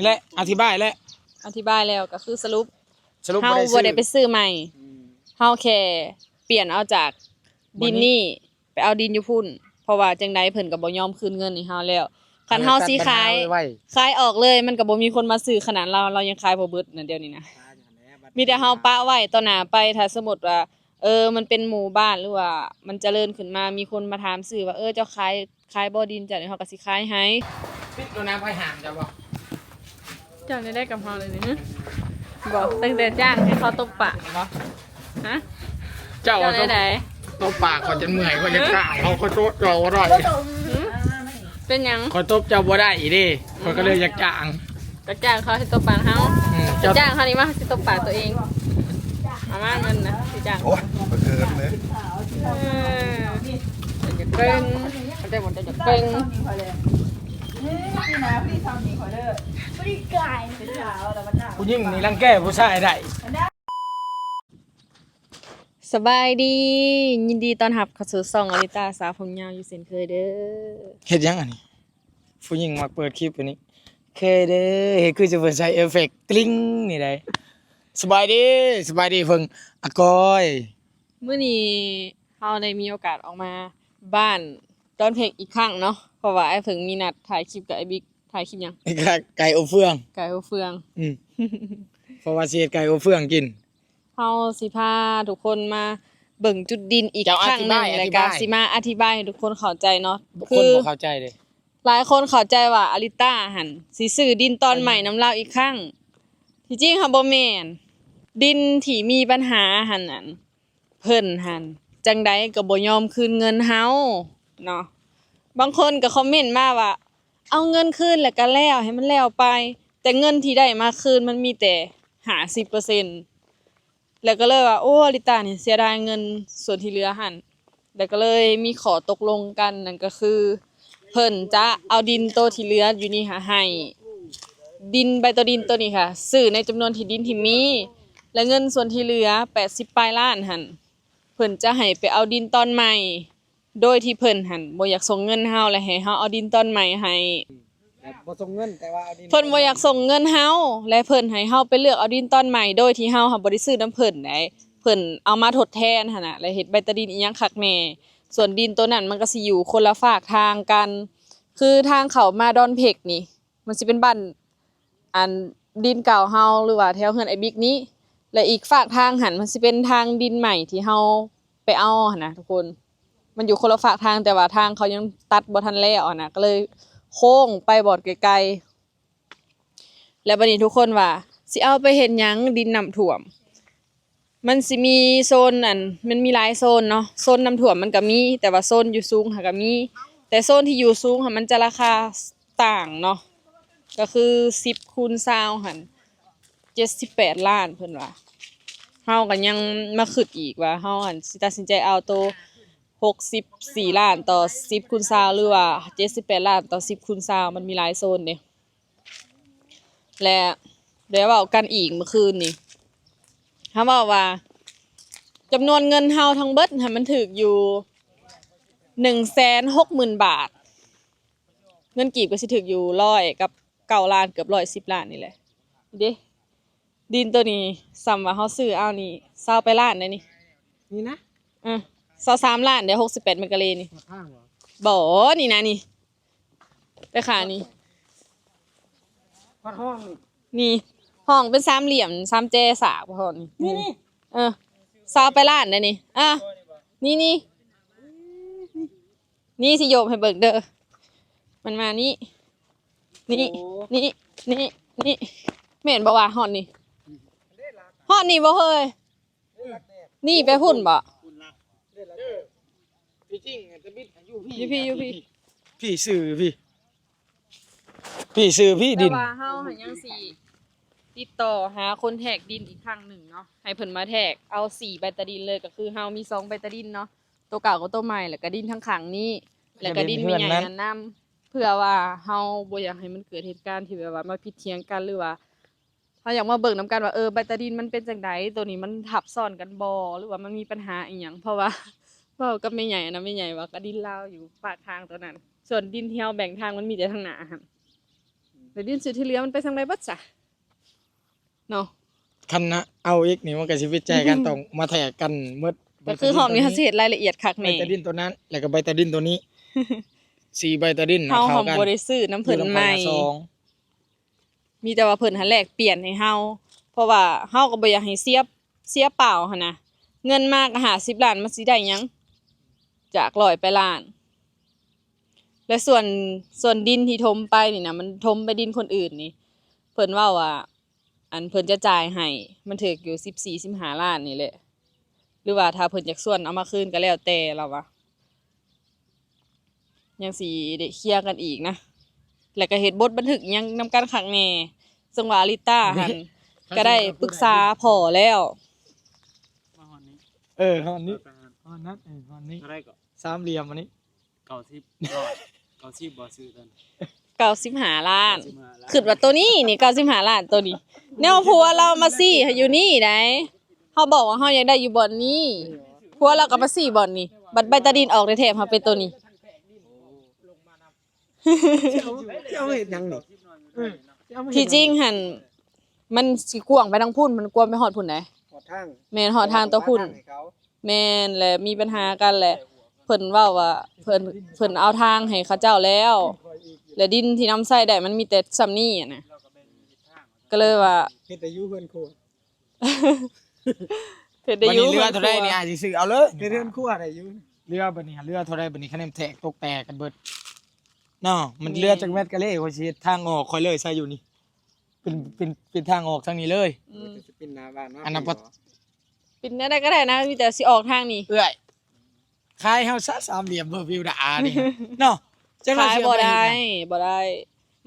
ແລະ ອະທິບາຍແລ້ວ ອະທິບາຍແລ້ວກໍຄືສະຫຼຸບ ສະຫຼຸບ ເຮົາບໍ່ໄດ້ຊື້ ບໍ່ໄດ້ໄປຊື້ໃໝ່ ອືມ ເຮົາແຄ່ປ່ຽນເອົາຈາກດິນນີ້ ບໍ່ນີ້ ໄປເອົາດິນຢູ່ພຸ້ນ ເພາະວ່າຈັ່ງໃດເພິ່ນກໍບໍ່ຍອມຄືນເງິນໃຫ້ເຮົາແລ້ວ. ຄັນເຮົາຊິຂາຍ ຂາຍອອກເລີຍ ມັນກໍບໍ່ມີຄົນມາຊື້ ຂະໜາດລາວ ລາວຍັງຂາຍບໍ່ເບິດນະ ດຽວນີ້ນະ. ມີແຕ່ເຮົາປະໄວ້ຕໍ່ໜ້າໄປ ຖ້າສົມມຸດວ່າ ເອີ ມັນເປັນໝູ່ບ້ານ ຫຼືວ່າມັນຈະເລີນຂຶ້ນມາ ມີຄົນມາຖາມຊື້ວ່າ ເອີ ເຈົ້າຂາຍ ຂາຍບໍ່ດິນເຈົ້ານີ້ ເຮົາກໍຊິຂາຍໃຫ້. ຕິດໂດນນາໄປຫາມເຈົ້າບໍ່? ເຈົ້າໄດ້ກັບເຮົາເລີຍນີ້ ບໍ່ ຕັ້ງແຕ່ຈ້າງໃຫ້ເຂົາຕົບປາກບໍ່? ຮະ? ເຈົ້າ ເຈົ້າໄດ້ໃດ? ຕົບປາກຂ້ອຍຈົນເມື່ອຍ ຂ້ອຍຢາກຈ້າງເຂົາ ຂ້ອຍໂທດເຈົ້າບໍ່ໄດ້. ເປັນຫຍັງ? ຂ້ອຍຕົບເຈົ້າບໍ່ໄດ້ເດ້ ຂ້ອຍກໍເລີຍຢາກຈ້າງ. ກໍຈ້າງເຂົາໃຫ້ຕົບປາກເຮົາ ອືມ ເຈົ້າ ຈ້າງເຮົານີ້ມາ ຊິຕົບປາກຕົວເອງ ເອົາມາເງິນນະ ຊິຈ້າງ. ໂອ້ຍ ບໍ່ເກີນເລີຍ ເອີ ເຈົ້າຢາກເກັ່ງ ເຂົາເຈົ້າບໍ່ ເຈົ້າຢາກເກັ່ງ. ຜູ້ຍິງນີ້ລັງແກຜູ້ຊາຍໄດ້. ສະບາຍດີ ຍິນດີຕ້ອນຮັບເຂົ້າສູ່ຊ່ອງອາລິຕາສາວຜົມຍາວຢູ່ເຊັ່ນເຄີຍເດີ. ເຮັດຫຍັງອັນນີ້? ຜູ້ຍິງມັກເປີດຄລິບອັນນີ້ ເຄີຍເດີ ເຮັດຄືຊິເປີດໃສ່ເອຟເຟັກ ຕຣິງ ນີ້ໄດ໋. ສະບາຍດີ ສະບາຍດີເພິ່ງ ອາກອຍ. ມື້ນີ້ເຮົາໄດ້ມີໂອກາດອອກມາບ້ານດອນເພັກອີກຄັ້ງເນາະ ເພາະວ່າອ້າຍເຜິ້ງມີນັດຖ່າຍຄລິບກັບອ້າຍບິກ. ຖ່າຍຄລິບຫຍັງ? ໄກ່ອົບເຟືອງ ໄກ່ອົບເຟືອງ ອືມ ເພາະວ່າຊິເຮັດໄກ່ອົບເຟືອງກິນ. ເຮົາຊິພາທຸກຄົນມາເບິ່ງຈຸດດິນອີກຄັ້ງໜຶ່ງ ແລະກະຊິມາອະທິບາຍໃຫ້ທຸກຄົນເຂົ້າໃຈເນາະ. ຄືຫຼາຍຄົນເຂົ້າໃຈວ່າອາລິຕາຫັ້ນຊິຊື້ດິນຕອນໃໝ່ນຳລາວອີກຄັ້ງ ທີ່ຈິງຫັ້ນບໍ່ແມ່ນ. ດິນທີ່ມີບັນຫາຫັ້ນນັ້ນ ເພິ່ນຫັ້ນຈັ່ງໃດກໍບໍ່ຍອມຄືນເງິນເຮົາເນາະ. ບາງຄົນກໍຄອມເມັນມາວ່າ ເອົາເງິນຄືນແລ້ວກໍແລ້ວ ໃຫ້ມັນແລ້ວໄປ ແຕ່ເງິນທີ່ໄດ້ມາຄືນມັນມີແຕ່ຫ້າສິບເປີເຊັນ ແລ້ວກໍເລີຍວ່າ ໂອ້ ອາລິຕານີ້ເສຍດາຍເງິນສ່ວນທີ່ເຫຼືອຫັ້ນ. ແລ້ວກໍເລີຍມີຂໍ້ຕົກລົງກັນ ນັ້ນກໍຄື ເພິ່ນຈະເອົາດິນໂຕທີ່ເຫຼືອຢູ່ນີ້ຫາໃຫ້ ດິນໃບຕາດິນໂຕນີ້ຫາຊື້ໃນຈຳນວນທີ່ດິນທີ່ມີ ແລະເງິນສ່ວນທີ່ເຫຼືອແປດສິບປາຍລ້ານຫັ້ນ ເພິ່ນຈະໃຫ້ໄປເອົາດິນຕອນໃໝ່ ໂດຍທີ່ເພິ່ນຫັ້ນບໍ່ຢາກສົ່ງເງິນເຮົາ ແລະໃຫ້ເຮົາເອົາດິນຕອນໃໝ່ໃຫ້. ແບບບໍ່ສົ່ງເງິນ ແຕ່ວ່າເອົາດິນ ເພິ່ນບໍ່ຢາກສົ່ງເງິນເຮົາ ແລະເພິ່ນໃຫ້ເຮົາໄປເລືອກເອົາດິນຕອນໃໝ່ ໂດຍທີ່ເຮົາຫັ້ນບໍ່ໄດ້ຊື້ນຳເພິ່ນໃດ໋ ເພິ່ນເອົາມາທົດແທນຫັ້ນນະ ແລະເຮັດໃບຕາດິນອີ່ຫຍັງຄັກແນ່. ສ່ວນດິນໂຕນັ້ນມັນກໍຊິຢູ່ຄົນລະຟາກທາງກັນ ຄືທາງເຂົ້າມາດອນເພັກນີ້ ມັນຊິເປັນບ້ານ ອັນ ດິນເກົ່າເຮົາ ຫຼືວ່າແຖວເຮືອນອ້າຍບິກນີ້ ແລະອີກຟາກທາງຫັ້ນມັນຊິເປັນທາງດິນໃໝ່ທີ່ເຮົາໄປເອົາຫັ້ນນະທຸກຄົນ. ມັນຢູ່ຄົນລະຟາກທາງ ແຕ່ວ່າທາງເຂົາຍັງຕັດບໍ່ທັນແລ້ວຫັ້ນນະ ກໍເລີຍໂຄ້ງໄປບ່ອນໄກໆ. ແລ້ວບັດນີ້ທຸກຄົນວ່າ ຊິເອົາໄປເຮັດຫຍັງ ດິນນ້ຳຖ້ວມ? ມັນຊິມີໂຊນ ອັນ ມັນມີຫຼາຍໂຊນເນາະ ໂຊນນ້ຳຖ້ວມມັນກໍມີ ແຕ່ວ່າໂຊນຢູ່ສູງຫັ້ນກໍມີ ແຕ່ໂຊນທີ່ຢູ່ສູງຫັ້ນມັນຈະລາຄາຕ່າງເນາະ ກໍຄືສິບຄູນຊາວຫັ້ນ ເຈັດສິບແປດລ້ານເພິ່ນວ່າ. ເຮົາກໍຍັງມາຄິດອີກວ່າ ເຮົາຫັ້ນຊິຕັດສິນໃຈເອົາໂຕຫົກສິບສີ່ລ້ານຕໍ່ສິບຄູນຊາວ ຫຼືວ່າເຈັດສິບແປດລ້ານຕໍ່ສິບຄູນຊາວ ມັນມີຫຼາຍໂຊນເດ້. ແລະໄດ້ເວົ້າກັນອີກມື້ຄືນນີ້ ເຮົາເວົ້າວ່າຈຳນວນເງິນເຮົາທັງເບິດຫັ້ນມັນຖືກຢູ່ໜຶ່ງແສນຫົກໝື່ນບາດ ເງິນກີບກໍຊິຖືກຢູ່ຮ້ອຍກັບເກົ້າລ້ານ ເກືອບຮ້ອຍສິບລ້ານນີ້ແຫຼະ. ເດ້ ດິນໂຕນີ້ ສ່ຳວ່າເຮົາຊື້ເອົານີ້ຊາວປາຍລ້ານໄດ໋ນີ້. ນີ້ນະ? ເອີ ຊາວສາມລ້ານເດ້ ຫົກສິບແປດເມກາເລນີ້. ບໍ່ ນີ້ນະນີ້ ໄປຂາຍນີ້ ຮອດຫ້ອງນີ້ ນີ້ ຫ້ອງເປັນສາມຫຼ່ຽມ ສາມແຈສາກ ຮອດນີ້ ນີ້ ນີ້ ເອີ ຊາວປາຍລ້ານໄດ໋ນີ້. ອ່າ ນີ້ ນີ້ ນີ້ຊິໂຍມໃຫ້ເບິ່ງເດີ ມັນມານີ້ ນີ້ ໂອ້ ນີ້ ນີ້ ນີ້ ແມ່ນບໍ່ວະ? ຮອດນີ້ ຮອດນີ້ບໍ່ເຮີ້ຍ? ນີ້ໄປພຸ້ນບໍ່? ຢູ່ພີ້ ຢູ່ພີ້ ພີ້ ຊື້ພີ້ ພີ້ ຊື້ພີ້ດິນ. ແຕ່ວ່າເຮົາຫັ້ນຍັງຊິຕິດຕໍ່ຫາຄົນແທກດິນອີກຄັ້ງໜຶ່ງເນາະ ໃຫ້ເພິ່ນມາແທກເອົາສີ່ໃບຕາດິນເລີຍ ກໍຄືເຮົາມີສອງໃບຕາດິນເນາະ ໂຕເກົ່າກັບໂຕໃໝ່ ແລ້ວກໍດິນທາງຂ້າງນີ້ ແລ້ວກໍດິນແມ່ໃຫຍ່ຫັ້ນນຳ ເພື່ອວ່າເຮົາບໍ່ຢາກໃຫ້ມັນເກີດເຫດການທີ່ແບບວ່າມາຜິດຖຽງກັນ ຫຼືວ່າ ເຮົາຢາກມາເບິ່ງນຳກັນວ່າ ເອີ ໃບຕາດິນມັນເປັນຈັ່ງໃດ? ໂຕນີ້ມັນທັບຊ້ອນກັນບໍ່? ຫຼືວ່າມັນມີບັນຫາອີ່ຫຍັງ? ເພາະວ່າເວົ້າກັບແມ່ໃຫຍ່ນະ ແມ່ໃຫຍ່ວ່າກະດິນລາວຢູ່ປາກທາງໂຕນັ້ນ ສ່ວນດິນທີ່ເຮົາແບ່ງທາງມັນມີແຕ່ທາງໜ້າຫັ້ນ. ແລ້ວດິນຊື່ທີ່ເຫຼືອມັນໄປທາງໃດເບິດຊະເນາະ? ຄັນນະ ເອົາອີກນີ້ມັນກໍຊິວິດໃຈກັນ ຕ້ອງມາແທກກັນໝົດ. ກໍຄືຫ້ອງນີ້ເຮົາຊິເຮັດລາຍລະອຽດຄັກແນ່ ໃບຕາດິນຕົວນັ້ນ ແລ້ວກໍໃບຕາດິນຕົວນີ້ ສີ່ໃບຕາດິນນະ ເຮົາ ເຂົ້າກັນ ບໍ່ໄດ້ຊື້ນຳເພິ່ນໃໝ່ ຢູ່ນຳໃຜລະສອງ ມີແຕ່ວ່າເພິ່ນຫັ້ນແລກປ່ຽນໃຫ້ເຮົາ ເພາະວ່າເຮົາກໍບໍ່ຢາກໃຫ້ເສຍ ເສຍເປົ່າຫັ້ນນະ. ເງິນມາກໍຫ້າສິບລ້ານ ມັນຊິໄດ້ຫຍັງ ຈາກຮ້ອຍປາຍລ້ານ. ແລະ ສ່ວນ ສ່ວນດິນທີ່ຖົມໄປນີ້ນະ ມັນຖົມໄປດິນຄົນອື່ນນີ້ ເພິ່ນເວົ້າວ່າ ອັນເພິ່ນຈະຈ່າຍໃຫ້ ມັນຖືກຢູ່ສິບສີ່ ສິບຫ້າລ້ານນີ້ແຫຼະ ຫຼືວ່າຖ້າເພິ່ນຢາກຊວນເອົາມາຄືນກໍແລ້ວແຕ່ລາວວ່າ ຍັງຊິໄດ້ເຄຍກັນອີກນະ ແລ້ວກໍເຮັດບົດບັນທຶກຫຍັງນຳກັນຄັກແນ່. ເຊິ່ງວ່າອາລິຕາຫັ້ນ ກໍໄດ້ປຶກສາພໍ່ແລ້ວ ມາຮອດນີ້ ເອີ ຮອດນີ້ ຮອດນັ້ນ ເອີ ຮອດນີ້ ເທົ່າໃດກໍ ສາມຫຼ່ຽມອັນນີ້ ເກົ້າສິບ ເກົ້າສິບບໍ່ ຊື້ຕົວນັ້ນ ເກົ້າສິບຫ້າລ້ານ ເກົ້າສິບຫ້າລ້ານ ຄິດວ່າໂຕນີ້ນີ້ ເກົ້າສິບຫ້າລ້ານໂຕນີ້ ແນວຜົວລາວມາຊີ້ໃຫ້ຢູ່ນີ້ໃດ ເຮົາບອກວ່າເຮົາຢາກໄດ້ຢູ່ບ່ອນນີ້ ຜົວລາວກໍມາຊີ້ບ່ອນນີ້ ບັດໃບຕາດິນອອກແທ້ໆ ມາເປັນໂຕນີ້. ເຈົ້າ ເຈົ້າເຮັດຫຍັງນີ້? ເອີ ທີ່ຈິງຫັ້ນ ມັນຊິກວ້າງໄປທາງພຸ້ນ ມັນກວ້າງໄປຮອດພຸ້ນໃດ ຮອດທາງ ແມ່ນ ຮອດທາງຕໍ່ພຸ້ນ ແມ່ນ ແລະ ມີບັນຫາກັນ ແລະ ເພິ່ນເວົ້າວ່າ ເພິ່ນ ເພິ່ນເອົາທາງໃຫ້ເຂົາເຈົ້າແລ້ວ ແລະ ດິນທີ່ນຳໃຊ້ໄດ້ມັນມີແຕ່ສ່ຳນີ້ນະ ກໍເລີຍວ່າ ເຮັດໄດ້ຢູ່ເຮືອນຄົວ ເຮັດໄດ້ຢູ່ ບັດນີ້ເຫຼືອເທົ່າໃດນີ້ ເຮືອນຄົວ ອ້າຍຊິຊື້ເອົາເລີຍ ເຮັດເຮືອນຄົວໄດ້ຢູ່ ເຫຼືອບັດນີ້ເຫຼືອເທົ່າໃດບັດນີ້ ຄະແນນແທກຕົກແຕກກັນເບິດເນາະ. ມັນເຫຼືອ ແມ່ນ ຈັກແມັດກະເລ ຂ້ອຍຊິເຮັດທາງອອກ ຂ້ອຍເລີຍໃສ່ຢູ່ນີ້ ເປັນ ເປັນ ເປັນທາງອອກທາງນີ້ເລີຍ ອືມ ເປັນໜ້າບ້ານເນາະ ອັນນັ້ນ ເປັນແນວໃດກໍໄດ້ນະ ມີແຕ່ຊິອອກທາງນີ້ ເອື້ອຍ ຂາຍເຮົາຊະ ສາມຫຼ່ຽມເບີບິວດານີ້ເນາະ ຈັກວ່າຊິເອົາໄປເຮັດຫຍັງ ຂາຍບໍ່ໄດ້ ບໍ່ໄດ້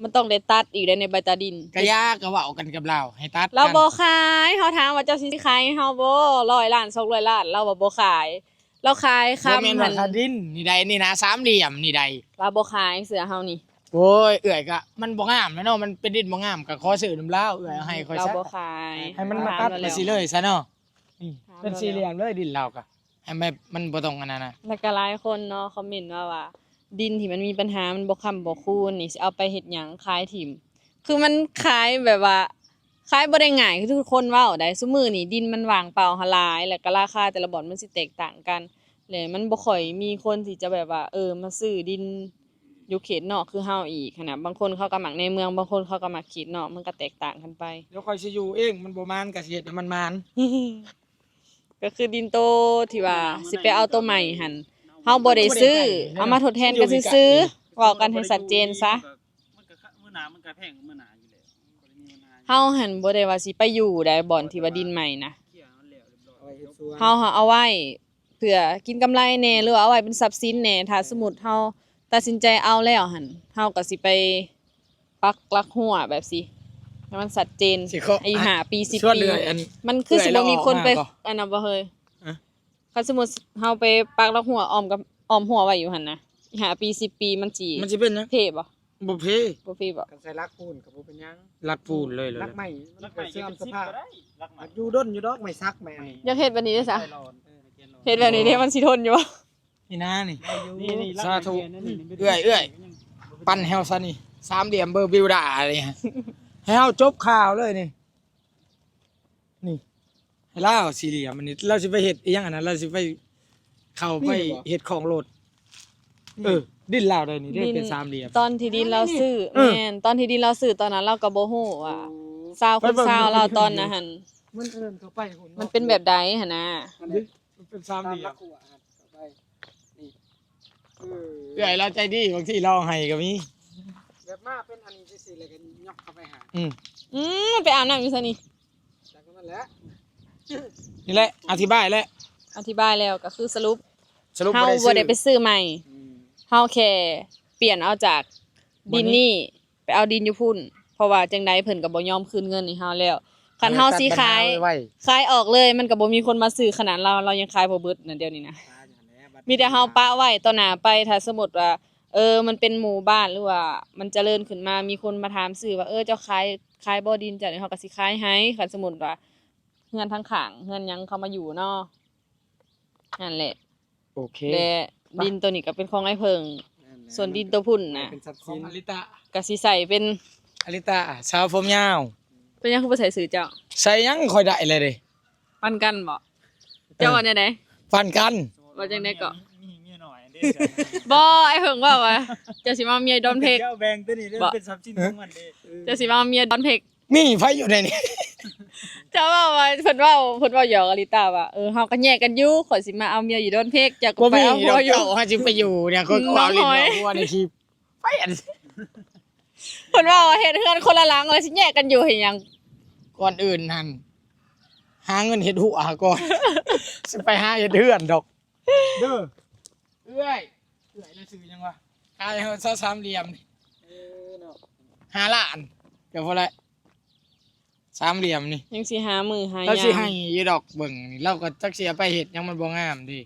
ມັນຕ້ອງໄດ້ຕັດອີກໃດໃນໃບຕາດິນ ກະຢ່າ ກະເວົ້າກັນກັບລາວໃຫ້ຕັດ ລາວບໍ່ຂາຍ ເຮົາຖາມວ່າເຈົ້າຊິຂາຍໃຫ້ເຮົາບໍ່ ຮ້ອຍລ້ານ ສອງຮ້ອຍລ້ານ ລາວວ່າບໍ່ຂາຍ ລາວຂາຍຄຳ ບໍ່ແມ່ນວ່າ ຫັ້ນ ຂາຍດິນນີ້ໃດ ນີ້ນະ ສາມຫຼ່ຽມນີ້ໃດ ລາວບໍ່ຂາຍເສື້ອເຮົານີ້ ໂອ້ຍ ເອື້ອຍ ກະມັນບໍ່ງາມແຫຼະເນາະ ມັນເປັນດິນບໍ່ງາມ ກະຂໍຊື້ນຳລາວ ເອື້ອຍເອົາໃຫ້ຂ້ອຍຊະ ລາວບໍ່ຂາຍ ໃຫ້ມັນມາຕັດ ລາວ ໄປຊິເລີຍຊະເນາະ ນີ້ ເປັນສີ່ຫຼ່ຽມເລີຍດິນລາວກະ ໃຫ້ແບບມັນບໍ່ຕ້ອງອັນນັ້ນນະ ແລ້ວກໍຫຼາຍຄົນເນາະ ຄອມເມັນມາວ່າ ດິນທີ່ມັນມີບັນຫາ ມັນບໍ່ຄ້ຳບໍ່ຄູນນີ້ ຊິເອົາໄປເຮັດຫຍັງ ຂາຍຖິ້ມ ຄືມັນຂາຍແບບວ່າ ຂາຍບໍ່ໄດ້ງ່າຍຄືທຸກຄົນເວົ້າໃດ໋ ຊຸມື້ນີ້ດິນມັນວ່າງເປົ່າຫັ້ນຫຼາຍ ແລ້ວກໍລາຄາແຕ່ລະບ່ອນມັນຊິແຕກຕ່າງກັນ ແລະ ມັນບໍ່ຄ່ອຍມີຄົນທີ່ຈະແບບວ່າ ເອີ ມາຊື້ດິນຢູ່ເຂດນອກຄືເຮົາອີກຫັ້ນນະ ບາງຄົນເຂົາກໍມັກໃນເມືອງ ບາງຄົນເຂົາກໍມັກເຂດນອກ ມັນກໍແຕກຕ່າງກັນໄປ ດຽວຂ້ອຍຊິຢູ່ເອງ ມັນບໍ່ໝານກໍຊິເຮັດໃຫ້ມັນໝານ ກໍຄືດິນໂຕທີ່ວ່າຊິໄປເອົາໂຕໃໝ່ຫັ້ນ ເຮົາບໍ່ໄດ້ຊື້ ເອົາມາທົດແທນກັນຊື່ໆ ເວົ້າກັນໃຫ້ຊັດເຈນຊະ ມັນກໍ ມື້ໜ້າມັນກໍແພງກວ່າມື້ໜ້າຢູ່ແລ້ວ ມັນບໍ່ໄດ້ມີບັນຫາຫຍັງ ເຮົາຫັ້ນບໍ່ໄດ້ວ່າຊິໄປຢູ່ໃດ ບ່ອນທີ່ວ່າດິນໃໝ່ນະ ເຮົາເອົາໄວ້ເພື່ອກິນກຳໄລແດ່ ຫຼືວ່າເອົາໄວ້ເປັນຊັບສິນແດ່ ຖ້າສົມມຸດເຮົາຕັດສິນໃຈເອົາແລ້ວຫັ້ນ ເຮົາກໍຊິໄປ ປັກຫຼັກຮົ້ວແບບຊີ້ ໃຫ້ມັນຊັດເຈນ ຊິເຄາະ ອີກຫ້າປີ ສິບປີ ມັນຄືຊິບໍ່ມີຄົນໄປ ອັນນັ້ນບໍ່ເຮີ້ຍ ຄັນສົມມຸດເຮົາໄປປັກຫຼັກຮົ້ວອ້ອມກັບ ອ້ອມຮົ້ວໄວ້ຢູ່ຫັ້ນນະ ອີກຫ້າປີ ສິບປີ ມັນຊິ ມັນຊິເປັນຫຍັງ ເພບໍ່? ບໍ່ເພ ບໍ່ເພບໍ່? ຄັນໃສ່ຫຼັກປູນກໍບໍ່ເປັນຫຍັງ ຫຼັກປູນເລີຍ ຫຼັກໄມ້ ມັນກໍເສື່ອມສະພາບ ຫຼັກໄມ້ກໍເປັນສິບກໍໄດ້ ຫຼັກໄມ້ ຢູ່ດົນຢູ່ດອກ ໄມ້ສັກໄມ້ອັນນີ້ ຢາກເຮັດແບບນີ້ເດ້ຊະ ເຮັດແບບນີ້ເດ້ ມັນຊິທົນຢູ່ບໍ່? ນີ້ນະນີ້ ນີ້ ນີ້ ສາທຸ ເອື້ອຍ ເອື້ອຍ ປັນແຮວຊະນີ້ ສາມຫຼ່ຽມເບີບິວດານີ້ ໃຫ້ເຮົາຈົບຂ່າວເລີຍນີ້ ນີ້ ໃຫ້ລາວສີ່ຫຼ່ຽມອັນນີ້ ລາວຊິໄປເຮັດອີ່ຫຍັງອັນນັ້ນ ລາວຊິໄປ ເຂົ້າໄປເຮັດຂອງໂລດ ເອີ ດິນລາວໄດ໋ນີ້ເດ້ ເປັນສາມຫຼ່ຽມ ຕອນທີ່ດິນລາວຊື້ ເອີ ແມ່ນ ຕອນທີ່ດິນລາວຊື້ຕອນນັ້ນ ລາວກໍບໍ່ຮູ້ວ່າ ຊາວ ຄົນຊາວລາວຕອນນັ້ນຫັ້ນ ມັນເອີ້ນເຂົ້າໄປ ມັນເປັນແບບໃດຫັ້ນນະ ມັນເປັນສາມຫຼ່ຽມ ເອື້ອຍລາວໃຈດີ ບາງທີລາວໃຫ້ກໍມີ ແບບມາເປັນອັນນີ້ຊື່ໆ ແລ້ວກໍຍົກເຂົ້າໄປຫາ ອືມ ອືມ ໄປອາບນ້ຳຢູ່ໃສນີ້? ຈັກນັ້ນແຫຼະ ນີ້ແຫຼະ ອະທິບາຍແລ້ວ ອະທິບາຍແລ້ວ ກໍຄືສະຫຼຸບ ສະຫຼຸບ ເຮົາບໍ່ໄດ້ໄປຊື້ໃໝ່ ອືມ ເຮົາແຄ່ປ່ຽນເອົາຈາກດິນນີ້ ໄປເອົາດິນຢູ່ພຸ້ນ ເພາະວ່າຈັ່ງໃດເພິ່ນກໍບໍ່ຍອມຄືນເງິນໃຫ້ເຮົາແລ້ວ ຄັນເຮົາຊິຂາຍ ຂາຍອອກເລີຍ ມັນກໍບໍ່ມີຄົນມາຊື້ ຂະໜາດລາວ ລາວຍັງຂາຍບໍ່ເບິດນະ ດຽວນີ້ນະ ມີແຕ່ເຮົາປະໄວ້ຕໍ່ໜ້າໄປ ຖ້າສົມມຸດວ່າ ເອີ ມັນເປັນໝູ່ບ້ານ ຫຼືວ່າມັນຈະເລີນຂຶ້ນມາ ມີຄົນມາຖາມຊື້ວ່າ ເອີ ເຈົ້າຂາຍ ຂາຍບໍ່ດິນເຈົ້ານີ້ ເຮົາກໍຊິຂາຍໃຫ້ ຄັນສົມມຸດວ່າເຮືອນທາງຂ້າງ ເຮືອນຫຍັງເຂົາມາຢູ່ເນາະ ນັ້ນແຫຼະ ໂອເຄ ແລະ ໄປ ດິນໂຕນີ້ກໍເປັນຂອງອ້າຍເຜິ້ງ ແມ່ນແຫຼະ ສ່ວນດິນໂຕພຸ້ນນະ ເປັນຊັບສິນ ຂອງອາລິຕະ ກໍຊິໃຊ້ເປັນ ອາລິຕາ ສາວຜົມຍາວ. ເປັນຫຍັງຄືບໍ່ໃສ່ຊື່ເຈົ້າ? ໃສ່ຫຍັງ ຂ້ອຍໄດ້ແລ້ວເດ້. ປັນກັນບໍ? ເອີ ເຈົ້າວ່າແນວໃດ? ປັນກັນ. ວ່າຈັ່ງໃດເກາະ? ມີເມຍນ້ອຍເດ້. ບໍ່, ອ້າຍເຜິ້ງເວົ້າວ່າ ເຈົ້າຊິມາເອົາເມຍດອນເພັກ. ເຈົ້າແບ່ງຕົວນີ້ເດີ ເປັນຊັບສິນຂອງມັນເດ້. ເຈົ້າຊິມາເອົາເມຍດອນເພັກ. ມີໃຜຢູ່ໃນນີ້? ເຈົ້າເວົ້າວ່າ ເພິ່ນເວົ້າ ເພິ່ນເວົ້າຫຍອກອາລິຕາວ່າ ເອີ ເຮົາກໍແຍກກັນຢູ່ ຂ້ອຍຊິມາເອົາເມຍຢູ່ດອນເພັກ ເຈົ້າກໍໄປເອົາຜົວຢູ່. ບໍ່ມີດອກເຈົ້າ ເຮົາຊິໄປຢູ່ເນຍ ຂ້ອຍກໍເອົາລິນເອົາຫົວໃນຄລິບ. ໄປອັນ ເພິ່ນເວົ້າວ່າເຮັດເຮືອນຄົນລະຫຼັງ ແລ້ວຊິແຍກກັນຢູ່ເຮັດຫຍັງ? ກ່ອນອື່ນຫັ້ນ ຫາເງິນເຮັດຫົວກ່ອນ ຊິໄປຫາເຮັດເຮືອນດອກ. ເດີ ເອື້ອຍ ເອື້ອຍລະຊື່ຫຍັງວະ? ຂາຍໃຫ້ເຮົາຊາວສາມຫຼ່ຽມນີ້. ເອີເນາະ ຫ້າລ້ານ ກໍພໍລະ ສາມຫຼ່ຽມນີ້. ຍັງຊິຫາມື້ຫາຍາມ. ລາວຊິໃຫ້ຢູ່ດອກ ເບິ່ງນີ້ ລາວກໍຈັກຊິເອົາໄປເຮັດຫຍັງ ມັນບໍ່ງາມເດ້.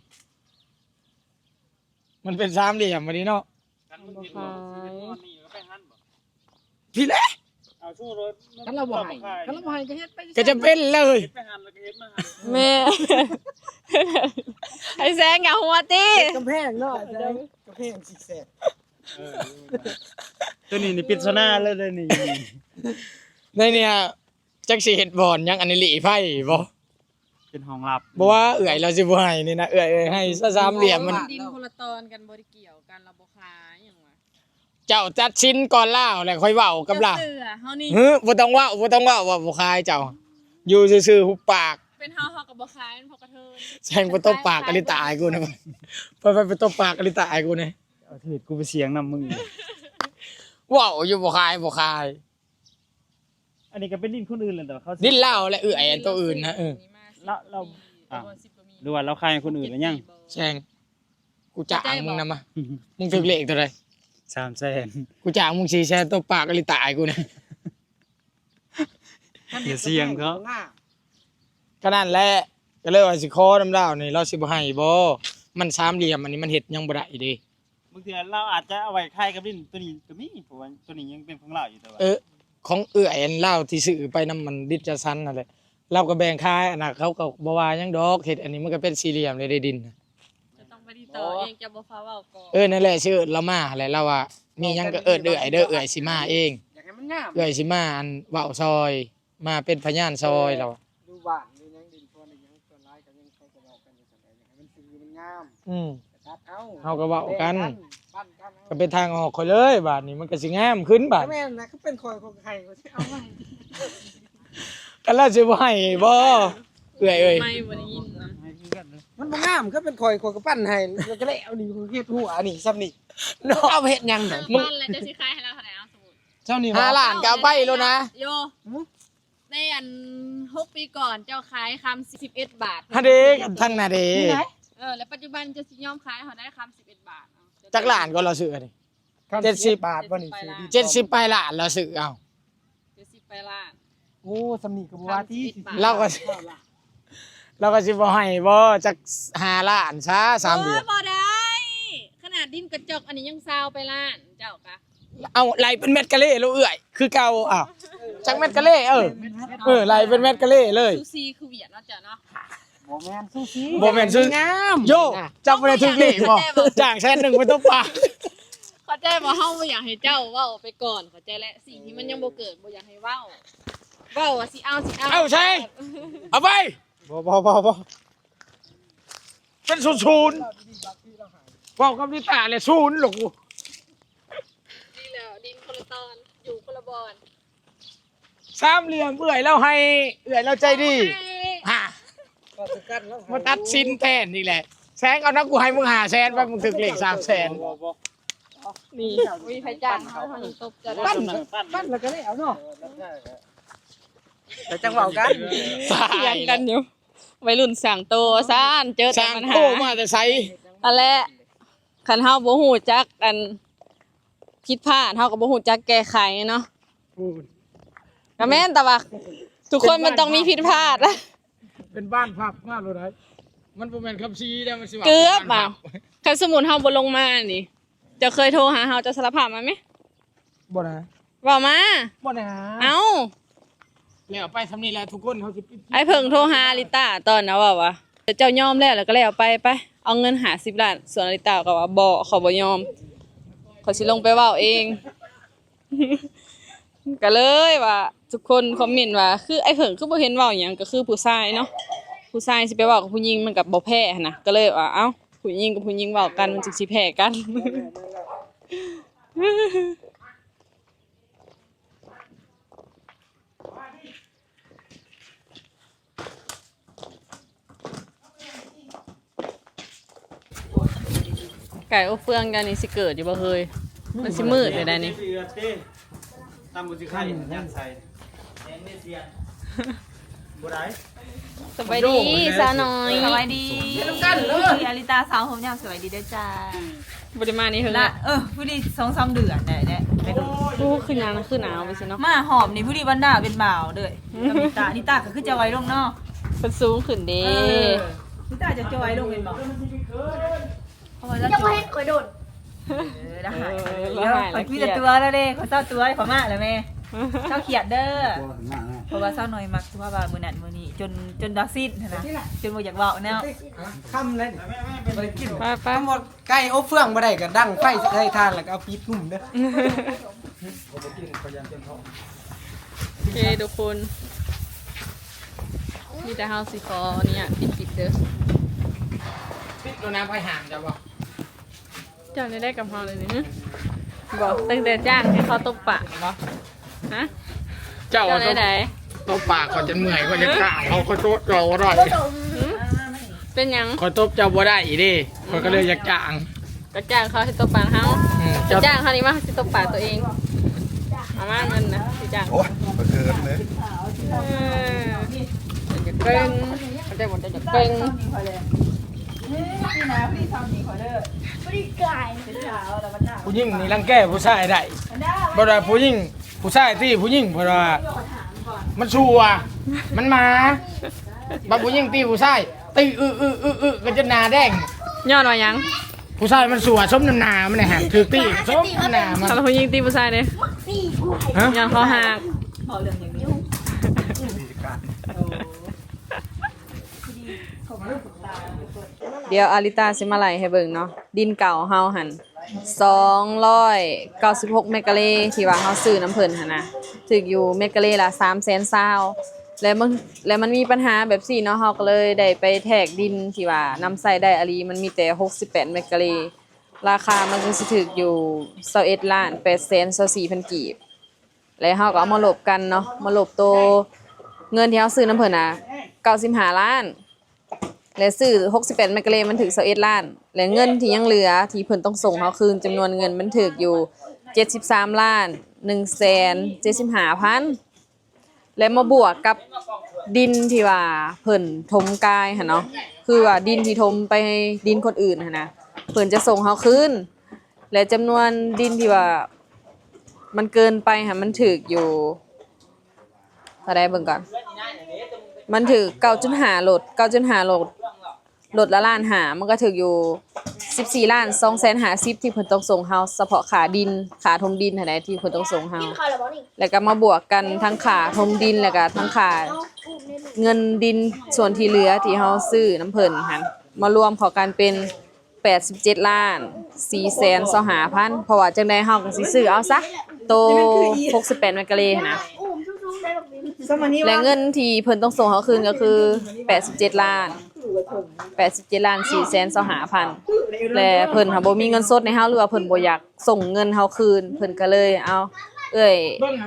ມັນເປັນສາມຫຼ່ຽມບັດນີ້ເນາະ. ຄັນບໍ່ຂາຍ ພີ້ແຫຼະ. ເອົາ ສົມມຸດວ່າ ຄັນລາວບໍ່ໃຫ້ ຄັນລາວບໍ່ໃຫ້ກໍເຮັດໄປ ກໍຈະເປັນເລີຍ. ເຮັດໄປຫັ້ນ ແລ້ວກໍເຮັດມາຫັ້ນ. ແມ່ ໄອ້ແສງຢ່າຫົວຕິ ເຮັດກຳແພງເນາະ ແສງ ກຳແພງຊິກແຊກ. ເອີ ຕົວນີ້ນີ້ປິດສະໜາເລີຍເດ້ນີ້. ໃນນີ້ ຈັກຊິເຮັດບ່ອນຫຍັງ ອັນນີ້ຫຼີ້ໄຟບໍ? ເປັນຫ້ອງລັບ. ບໍ່ວ່າເອື້ອຍລາວຊິບໍ່ໃຫ້ນີ້ນະ ເອື້ອຍ ເອື້ອຍໃຫ້ຊະສາມຫຼ່ຽມມັນ. ດິນຄົນລະຕອນກັນ ບໍ່ໄດ້ກ່ຽວກັນ ລາວບໍ່ຂາຍຫຍັງວະ. ເຈົ້າຕັດສິນກ່ອນລາວ ແລ້ວຄ່ອຍເວົ້າກັບລາວ. ເຈົ້າເຊື່ອເຮົານີ້. ຫື ບໍ່ຕ້ອງເວົ້າ ບໍ່ຕ້ອງເວົ້າວ່າບໍ່ຂາຍ. ເຈົ້າຢູ່ຊື່ໆ ຫຸບປາກ. ເປັນເຮົາ ເຮົາກໍບໍ່ຂາຍ ເປັນພວກກະເທີຍ. ແຊງໄປຕົບປາກອາລິຕາໃຫ້ກູນະ. ໄປ ໄປ ໄປຕົບປາກອາລິຕາໃຫ້ກູນະ. ເອົາເທດ ກູໄປສຽງນຳມຶງອີກ. ເວົ້າຢູ່ບໍ່ຂາຍ ບໍ່ຂາຍ. ອັນນີ້ກໍເປັນດິນຄົນອື່ນແລ້ວເນາະ ເຂົາ ດິນລາວແຫຼະ ເອື້ອຍ ອັນໂຕອື່ນນະ. ເອີ ລາວ ລາວ ອ່າ ຫຼືວ່າລາວຂາຍໃຫ້ຄົນອື່ນແລ້ວຍັງ? ແຊງ ກູຈ້າງມຶງນຳມາ. ມຶງຖືກເລກເທົ່າໃດ? ສາມແສນ. ກູຈ້າງມຶງສີ່ແສນ ຕົບປາກອາລິຕາໃຫ້ກູນະ. ຢ່າສ່ຽງເຖາະ. ກໍນັ້ນແຫຼະ ກໍເລີຍວ່າຊິຂໍນຳລາວນີ້ ລາວຊິບໍ່ໃຫ້ບໍ? ມັນສາມຫຼ່ຽມ ອັນນີ້ມັນເຮັດຫຍັງບໍ່ໄດ້ເດ້. ບາງເທື່ອລາວອາດຈະເອົາໄວ້ຂາຍກັບດິນຕົວນີ້ກໍມີ ເພາະວ່າຕົວນີ້ຍັງເປັນຂອງລາວຢູ່. ແຕ່ວ່າ ເອີ ຂອງເອື້ອຍອັນລາວທີ່ຊື້ໄປນຳມັນດິດຈະສັນຫັ້ນແຫຼະ ລາວກໍແບ່ງຂາຍ. ອັນນັ້ນເຂົາກໍບໍ່ວ່າຫຍັງດອກ ເຮັດອັນນີ້ມັນກໍເປັນສີ່ຫຼ່ຽມເລີຍເດ້ ດິນນະ. ເຈົ້າຕ້ອງໄປຕິດຕໍ່ເອງ ເຈົ້າບໍ່ຟ້າວເວົ້າກ່ອນ. ເອີ ນັ້ນແຫຼະ ຊິເອີ້ນລາວມາຫັ້ນແຫຼະ. ລາວວ່າມີຫຍັງກໍເອີ້ນເອື້ອຍເດີ ເອື້ອຍຊິມາເອງ. ຢາກໃຫ້ມັນງາມ ເອື້ອຍຊິມາ ອັນ ເວົ້າຊ່ອຍ ມາເປັນພະຍານຊ່ອຍລາວ. ຢູ່ບ້ານຢູ່ຫຍັງ ດິນພອນອີຫຍັງ ສ່ວນຫຼາຍກໍຍັງ ເຂົາກໍເວົ້າກັນຢູ່ຊັ້ນແຫຼະ ຢາກໃຫ້ມັນຄືມັນງາມ. ອືມ ກໍຕັດເອົາ ເຮົາກໍເວົ້າກັນ ປັນກັນ ກໍເປັນທາງອອກຂ້ອຍເລີຍ. ບາດນີ້ມັນກໍຊິງາມຂຶ້ນບາດ. ແມ່ນນະ ຄືເປັນຂ້ອຍ ຂ້ອຍກໍໃຫ້ ຂ້ອຍຊິເອົາໃຫ້. ຄັນລາວຊິບໍ່ໃຫ້ບໍ ເອື້ອຍເອີຍ? ໄມ່ບໍ່ໄດ້ຍິນນະ. ມັນບໍ່ງາມ ຄັນເປັນຂ້ອຍ ຂ້ອຍກໍປັນໃຫ້ ແລ້ວກໍແລ້ວນີ້. ຂ້ອຍເຮັດຫົວນີ້ ຊ່ຳນີ້ເນາະ ເອົາໄປເຮັດຫຍັງນະ? ເອີ ປັນແລ້ວເຈົ້າຊິຂາຍໃຫ້ລາວເທົ່າໃດ? ເອົາ ສົມມຸດ ຊ່ຳນີ້ບໍ? ຫ້າລ້ານກໍເອົາໄປໂລດນະ. ໂຍ ຫື? ໃນອັນຫົກປີກ່ອນເຈົ້າຂາຍຄຳສິບເອັດບາດ ຫັ້ນເດ້ ທາງໜ້າເດ້. ເອີ ແລ້ວປັດຈຸບັນເຈົ້າຊິຍອມຂາຍເທົ່າໃດຄຳສິບເອັດບາດ? ຈັກລ້ານກໍລາວຊື້ອັນນີ້? ເຈັດສິບບາດບໍ່ນີ້? ເຈັດສິບປາຍລ້ານລາວຊື້. ເອົ້າ ເຈັດສິບປາຍລ້ານ. ໂອ້ ຊ່ຳນີ້ກໍບໍ່ວ່າຕິ. ລາວກໍ ລາວກໍຊິບໍ່ໃຫ້ບໍ ຈັກຫ້າລ້ານຊະ ສາມເດືອນ. ໂອ້ ບໍ່ໄດ້ ຂະໜາດດິນກະຈອກອັນນີ້ຍັງຊາວປາຍລ້ານ ເຈົ້າກະ ເອົາ ໄລ່ເປັນແມັດກາເລໂລດເອື້ອຍ ຄືເກົ່າ. ເອົ້າ ຈັກແມັດກາເລ. ເອີ ເອີ ໄລ່ເປັນແມັດກາເລເລີຍ. ຊູຊີຄືຫວຽດເນາະເຈົ້າເນາະ. ບໍ່ແມ່ນຊູຊີ ບໍ່ແມ່ນຊູຊີ ງາມ. ໂຢ ເຈົ້າບໍ່ໄດ້ຖືກເລກບໍ? ຈ້າງແສນໜຶ່ງໄປຕົບປາ. ເຂົ້າໃຈບໍ່? ເຮົາບໍ່ຢາກໃຫ້ເຈົ້າເວົ້າໄປກ່ອນ ເຂົ້າໃຈແຫຼະ. ສິ່ງທີ່ມັນຍັງບໍ່ເກີດ ບໍ່ຢາກໃຫ້ເວົ້າ. ເວົ້າວ່າຊິເອົາ ຊິເອົາ ເອົາໃສ່ ເອົາໄປ. ບໍ່ ບໍ່ ບໍ່ ບໍ່ ເປັນສູນໆ ເວົ້າກັບລິຕາແຫຼະສູນໂລດ. ດີແລ້ວ ດິນຄົນລະຕອນ ຢູ່ຄົນລະບ່ອນ. ສາມຫຼ່ຽມ ເອື້ອຍລາວໃຫ້ ເອື້ອຍລາວໃຈດີ. ເອົາໃຫ້ ຮະ ມາຕັດສິນແທນອີກແຫຼະ. ແສງ ເອົານຳ ກູໃຫ້ມຶງຫ້າແສນໄປ ມຶງຖືກເລກສາມແສນ. ບໍ່ ບໍ່ ບໍ່ ນີ້ ມີໃຜຈ້າງເຮົາ ເຮົາຍັງຕົບເຈົ້າໄດ້. ປັນ ປັນແລ້ວກໍແລ້ວເນາະ ແລ້ວຈັ່ງເວົ້າກັນ. ຖຽງກັນຢູ່ ໄວລຸ້ນສ້າງໂຕວ່າຊັ້ນ ເຈີແຕ່ບັນຫາ. ສ້າງໂຕມາແຕ່ໃສ? ຫັ້ນແຫຼະ ຄັນເຮົາບໍ່ຮູ້ຈັກອັນຜິດພາດ ເຮົາກໍບໍ່ຮູ້ຈັກແກ້ໄຂເນາະ. ໂອ້ຍ ກໍແມ່ນ ແຕ່ວ່າທຸກຄົນມັນຕ້ອງມີຜິດພາດ. ເປັນບ້ານພັບມາໂລດໄດ໋. ມັນບໍ່ແມ່ນຄຳຊີເດ້ ມັນຊິວ່າເກືອບ ເປັນບ້ານພັບ. ຄັນສົມມຸດເຮົາບໍ່ລົງມານີ້ ເຈົ້າເຄີຍໂທຫາເຮົາ ເຈົ້າສາລະພາບມາແມ? ບໍ່ນະ. ເວົ້າມາ. ບໍ່ນະ. ເອົ້າ ແລ້ວໄປຊ່ຳນີ້ແຫຼະທຸກຄົນ ເຮົາຊິປິດ. ອ້າຍເຜິ້ງໂທຫາລິຕາຕອນນະ ເວົ້າວ່າ ເຈົ້າຍອມແລ້ວ ແລ້ວກໍແລ້ວໄປ ໄປ ເອົາເງິນຫ້າສິບລ້ານ. ສ່ວນລິຕາກໍວ່າ ບໍ່ ຂ້ອຍບໍ່ຍອມ ຂ້ອຍຊິລົງໄປເວົ້າເອງ. ກໍເລີຍວ່າທຸກຄົນຄອມເມັນວ່າ ຄືອ້າຍເຜິ້ງຄືບໍ່ເຫັນເວົ້າຫຍັງ ກໍຄືຜູ້ຊາຍເນາະ ຜູ້ຊາຍຊິໄປເວົ້າກັບຜູ້ຍິງມັນກໍບໍ່ແຟຫັ້ນນະ ກໍເລີຍວ່າ ເອົ້າ ຜູ້ຍິງກັບຜູ້ຍິງເວົ້າກັນມັນຈຶ່ງຊິແພ້ກັນ. ໄກ່ອົບເຟືອງເຈົ້ານີ້ຊິເກີດຢູ່ບໍ່ເຮີຍ? ມັນຊິມືດໄດ້ໃດນີ້. ຕຳບໍ່ຊິໄຂ່ຍັດໃສ່ ບໍ່ໄດ້. ສະບາຍດີສາວນ້ອຍ. ສະບາຍດີ ເຮັດນຳກັນເລີຍ. ອາລິຕາສາວໂຮມຍາມ ສະບາຍດີເດີຈ້າ. ບໍ່ໄດ້ມານີ້ເຮີຍ ລະ ເອີ ພໍດີສອງສາມເດືອນໄດ້ແຫຼະ. ໂອ້ ຄືຫຍັງ ຄືໜາວໄປຊິເນາະ. ມາຮອບນີ້ພໍດີບັນດາເປັນບ່າວເດີ. ອືມ ອາລິຕາ ອາລິຕາກໍຄືຈະໄວລົງເນາະ ເພິ່ນສູງຂຶ້ນເດ້. ເອີ ອາລິຕາຈະໄວລົງແມ່ນບໍ່? ເພາະວ່າລາວ ເຈົ້າບໍ່ເຫັນຂ້ອຍໂດນ. ເອີ ລາວຫາຍ ເອີ ລາວຫາຍ ຂ້ອຍມີແຕ່ຕົວລາວເດ້. ຂ້ອຍເຊົາຕົວ ຂ້ອຍມາແລ້ວແມ່. ເຊົາຄຽດເດີ ເພາະວ່າສາວນ້ອຍມັກ ຄືວ່າມື້ນັ້ນມື້ນີ້ ຈົນ ຈົນດາວຊິດຫັ້ນນະ ຈົນບໍ່ຢາກເວົ້າແລ້ວ. ຄຳໃດນີ້ ບໍ່ໄດ້ກິນ. ໄປໆ ຄຳວ່າໄກ່ອົບເຟືອງບໍ່ໄດ້ ກໍດັງໄຟໃສ່ຖ່ານ ແລ້ວກໍເອົາປິດງຸ້ມເດີ. ໂອເຄທຸກຄົນ ມີແຕ່ເຮົາຊິຂໍອະນຸຍາດປິດຄລິບເດີ. ປິດໂລດນະ ໃຜຫ້າມເຈົ້າບໍ່? ເຈົ້າໄດ້ກັບເຮົາເລີຍນີ້ ບໍ່ ຕັ້ງແຕ່ຈ້າງໃຫ້ເຂົາຕົບປາກບໍ່? ຮະ ເຈົ້າ ເຈົ້າໄດ້ໃດ ຕົບປາກຂ້ອຍຈົນເມື່ອຍ ຂ້ອຍຢາກຈ້າງເຂົາ ຂ້ອຍຕົບເຈົ້າບໍ່ໄດ້. ຫືມ ເປັນຫຍັງ? ຂ້ອຍຕົບເຈົ້າບໍ່ໄດ້ເດ້ ຂ້ອຍກໍເລີຍຢາກຈ້າງ. ກໍຈ້າງເຂົາໃຫ້ຕົບປາກເຮົາ. ອືມ ເຈົ້າ ຈ້າງເຮົານີ້ມາ ເຮົາຊິຕົບປາກຕົວເອງ. ເອົາມາເງິນນະ ຊິຈ້າງ. ໂອ້ຍ ບໍ່ເກີນເລີຍ. ເອີ ເປັນຫຍັງເກັ່ງ ເຂົາເຈົ້າບໍ່ໄດ້ຢາກເກັ່ງ. ຜູ້ຍິງນີ້ລັງແກຜູ້ຊາຍໄດ້ ບໍ່ໄດ້ ຜູ້ຍິງ ຜູ້ຊາຍຕີຜູ້ຍິງ ເພາະວ່າມັນຊົ່ວ ມັນໝາ. ບັດຜູ້ຍິງຕີຜູ້ຊາຍ ຕີອຶໆໆໆ ກໍຈົນໜ້າແດງ. ຍ້ອນວ່າຫຍັງ? ຜູ້ຊາຍມັນຊົ່ວ ສົມນ້ຳໜ້າມັນນະ ຖືກຕີສົມນ້ຳໜ້າມັນ. ຖ້າຜູ້ຍິງຕີຜູ້ຊາຍເດ້? ຮະ? ຍ້ອນເຂົາຮັກ. ດຽວອາລິຕາຊິມາໄລ່ໃຫ້ເບິ່ງເນາະ ດິນເກົ່າເຮົາຫັ້ນ ສອງຮ້ອຍເກົ້າສິບຫົກແມັກກາເລ ທີ່ວ່າເຮົາຊື້ນຳເພິ່ນຫັ້ນນະ ຖືກຢູ່ແມັກກາເລລະສາມແສນຊາວ. ແລະມັນ ແລະມັນມີບັນຫາແບບຊີ້ເນາະ ເຮົາກໍເລີຍໄດ້ໄປແທກດິນທີ່ວ່ານຳໃຊ້ໄດ້ອີ່ຫຼີ ມັນມີແຕ່ຫົກສິບແປດແມັກກາເລ ລາຄາມັນກໍຊິຖືກຢູ່ຊາວເອັດລ້ານແປດແສນຊາວສີ່ພັນກີບ. ແລະເຮົາກໍເອົາມາລົບກັນເນາະ ມາລົບໂຕເງິນທີ່ເຮົາຊື້ນຳເພິ່ນນະ ເກົ້າສິບຫ້າລ້ານ ແລະຊື້ຫົກສິບແປດແມັກກາເລ ມັນຖືກຊາວເອັດລ້ານ ແລະເງິນທີ່ຍັງເຫຼືອທີ່ເພິ່ນຕ້ອງສົ່ງເຮົາຄືນ ຈຳນວນເງິນມັນຖືກຢູ່ເຈັດສິບສາມລ້ານໜຶ່ງແສນເຈັດສິບຫ້າພັນ. ແລະມາບວກກັບດິນທີ່ວ່າເພິ່ນຖົມກາຍຫັ້ນເນາະ ຄືວ່າດິນທີ່ຖົມໄປດິນຄົນອື່ນຫັ້ນນະ ເພິ່ນຈະສົ່ງເຮົາຄືນ. ແລະຈຳນວນດິນທີ່ວ່າມັນເກີນໄປຫັ້ນ ມັນຖືກຢູ່ເທົ່າໃດເບິ່ງກ່ອນ ມັນຖືກເກົ້າຈຸດຫ້າໂລດ ເກົ້າຈຸດຫ້າໂລດ ໂລດລະລ້ານຫ້າ ມັນກໍຖືກຢູ່ສິບສີ່ລ້ານສອງແສນຫ້າສິບ ທີ່ເພິ່ນຕ້ອງສົ່ງເຮົາ ສະເພາະຄ່າດິນ ຄ່າຖົມດິນຫັ້ນໃດ ທີ່ເພິ່ນຕ້ອງສົ່ງເຮົາ. ແລ້ວກໍມາບວກກັນທັງຄ່າຖົມດິນ ແລ້ວກໍທັງຄ່າເງິນດິນສ່ວນທີ່ເຫຼືອທີ່ເຮົາຊື້ນຳເພິ່ນຫັ້ນ ມາລວມເຂົ້າກັນເປັນ ແປດສິບເຈັດລ້ານສີ່ແສນຊາວຫ້າພັນ ເພາະວ່າຈັ່ງໃດເຮົາກໍຊິຊື້ເອົາຊະ ໂຕຫົກສິບແປດແມັກກາເລຫັ້ນນະ. ແລະເງິນທີ່ເພິ່ນຕ້ອງສົ່ງເຮົາຄືນກໍຄືແປດສິບເຈັດລ້ານ ແປດສິບເຈັດລ້ານສີ່ແສນຊາວຫ້າພັນ ແລະເພິ່ນຫາບໍ່ມີເງິນສົດໃຫ້ເຮົາ ຫຼືວ່າເພິ່ນບໍ່ຢາກສົ່ງເງິນເຮົາຄືນ ເພິ່ນກໍເລີຍ ເອົາ ເອື້ອຍ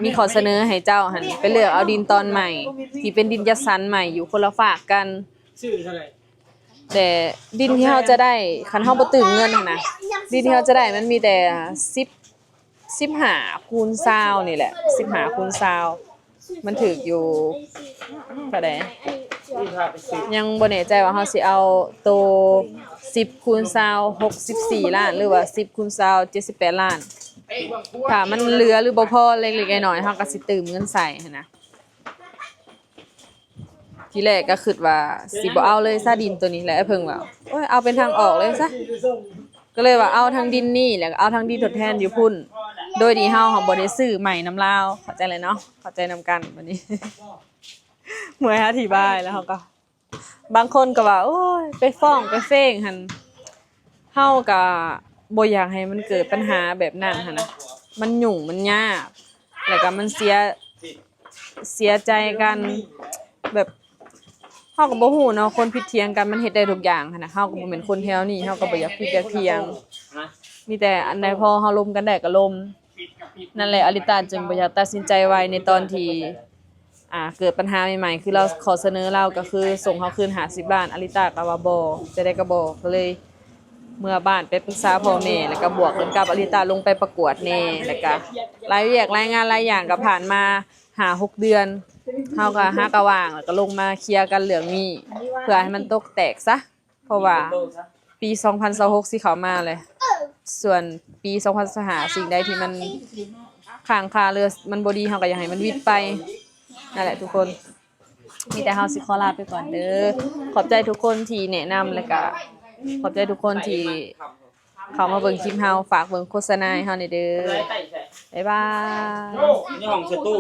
ມີຂໍ້ສະເໜີໃຫ້ເຈົ້າຫັ້ນ ໄປເລືອກເອົາດິນຕອນໃໝ່ ທີ່ເປັນດິນຈັດສັນໃໝ່ ຢູ່ຄົນລະຟາກກັນ. ແຕ່ດິນທີ່ເຮົາຈະໄດ້ ຄັນເຮົາບໍ່ຕື່ມເງິນຫັ້ນນະ ດິນທີ່ເຮົາຈະໄດ້ມັນມີແຕ່ສິບ ສິບຫ້າຄູນຊາວນີ້ແຫຼະ ສິບຫ້າຄູນຊາວ ມັນຖືກຢູ່ເທົ່າໃດ ຍັງບໍ່ແນ່ໃຈວ່າເຮົາຊິເອົາໂຕສິບຄູນຊາວ ຫົກສິບສີ່ລ້ານ ຫຼືວ່າສິບຄູນຊາວ ເຈັດສິບແປດລ້ານ. ຖ້າມັນເຫຼືອ ຫຼືບໍ່ພໍເລັກໆນ້ອຍໆ ເຮົາກໍຊິຕື່ມເງິນໃສ່ຫັ້ນນະ. ທີແລກກໍຄິດວ່າຊິບໍ່ເອົາເລີຍຊະດິນໂຕນີ້ ແລ້ວອ້າຍເຜິ້ງວ່າ ໂອ້ຍ ເອົາເປັນທາງອອກເລີຍຊະ ກໍເລີຍວ່າເອົາທັງດິນນີ້ ແລ້ວກໍເອົາທັງດິນທົດແທນຢູ່ພຸ້ນ ໂດຍທີ່ເຮົາ ເຮົາບໍ່ໄດ້ຊື້ໃໝ່ນຳລາວ ເຂົ້າໃຈແລ້ວເນາະ ເຂົ້າໃຈນຳກັນບັດນີ້. ເມື່ອຍອະທິບາຍແລ້ວເຮົາກໍ ບາງຄົນກໍວ່າ ໂອ້ຍ ໄປຟ້ອງໄປເຟ້ງຫັ້ນ ເຮົາກໍບໍ່ຢາກໃຫ້ມັນເກີດບັນຫາແບບນັ້ນຫັ້ນນະ ມັນຫຍຸ້ງມັນຍາກ. ແລ້ວກໍມັນເສຍ ເສຍໃຈກັນ ແບບ ເຮົາກໍບໍ່ຮູ້ເນາະ ຄົນຜິດຖຽງກັນມັນເຮັດໄດ້ທຸກຢ່າງຫັ້ນນະ ເຮົາກໍບໍ່ແມ່ນຄົນແຖວນີ້ ເຮົາກໍບໍ່ຢາກຜິດຢາກຖຽງ ມີແຕ່ອັນໃດພໍເຮົາລົມກັນໄດ້ກໍລົມ. ນັ້ນແຫຼະ ອາລິຕາຈຶ່ງບໍ່ຢາກຕັດສິນໃຈໄວໃນຕອນທີ່ ອ່າ ເກີດບັນຫາໃໝ່ໆ ຄືລາວຂໍສະເໜີລາວກໍຄືສົ່ງເຮົາຄືນຫ້າສິບລ້ານ ອາລິຕາກໍວ່າບໍ່ ຈະໄດ້ກໍບໍ່ ກໍເລີຍເມືອບ້ານໄປປຶກສາພໍ່ແມ່ ແລ້ວກໍບວກກັນກັບອາລິຕາລົງໄປປະກວດແດ່ ແລ້ວກໍຫຼາຍວຽກຫຼາຍງານຫຼາຍຢ່າງກໍຜ່ານມາຫ້າຫົກເດືອນ ເຮົາກໍຫາກໍວ່າງ ແລ້ວກໍລົງມາເຄຍກັນເລື່ອງນີ້ ເພື່ອໃຫ້ມັນຕົກແຕກຊະ ເພາະວ່າປີສອງພັນຊາວຫົກຊິເຂົ້າມາແລ້ວ ສ່ວນປີສອງພັນຊາວຫ້າ ສິ່ງໃດທີ່ມັນຄ້າງຄາ ຫຼື ມັນບໍ່ດີ ເຮົາກໍຢາກໃຫ້ມັນຫວິດໄປ. ນັ້ນແຫຼະທຸກຄົນ ມີແຕ່ເຮົາຊິຂໍລາໄປກ່ອນເດີ. ຂອບໃຈທຸກຄົນທີ່ແນະນຳ ແລ້ວກະຂອບໃຈທຸກຄົນທີ່ເຂົ້າມາເບິ່ງຄລິບເຮົາ. ຝາກເບິ່ງໂຄສະນາໃຫ້ເຮົາແດ່ເດີ. ບາຍບາຍ. ໃນຫ້ອງສະຕູ.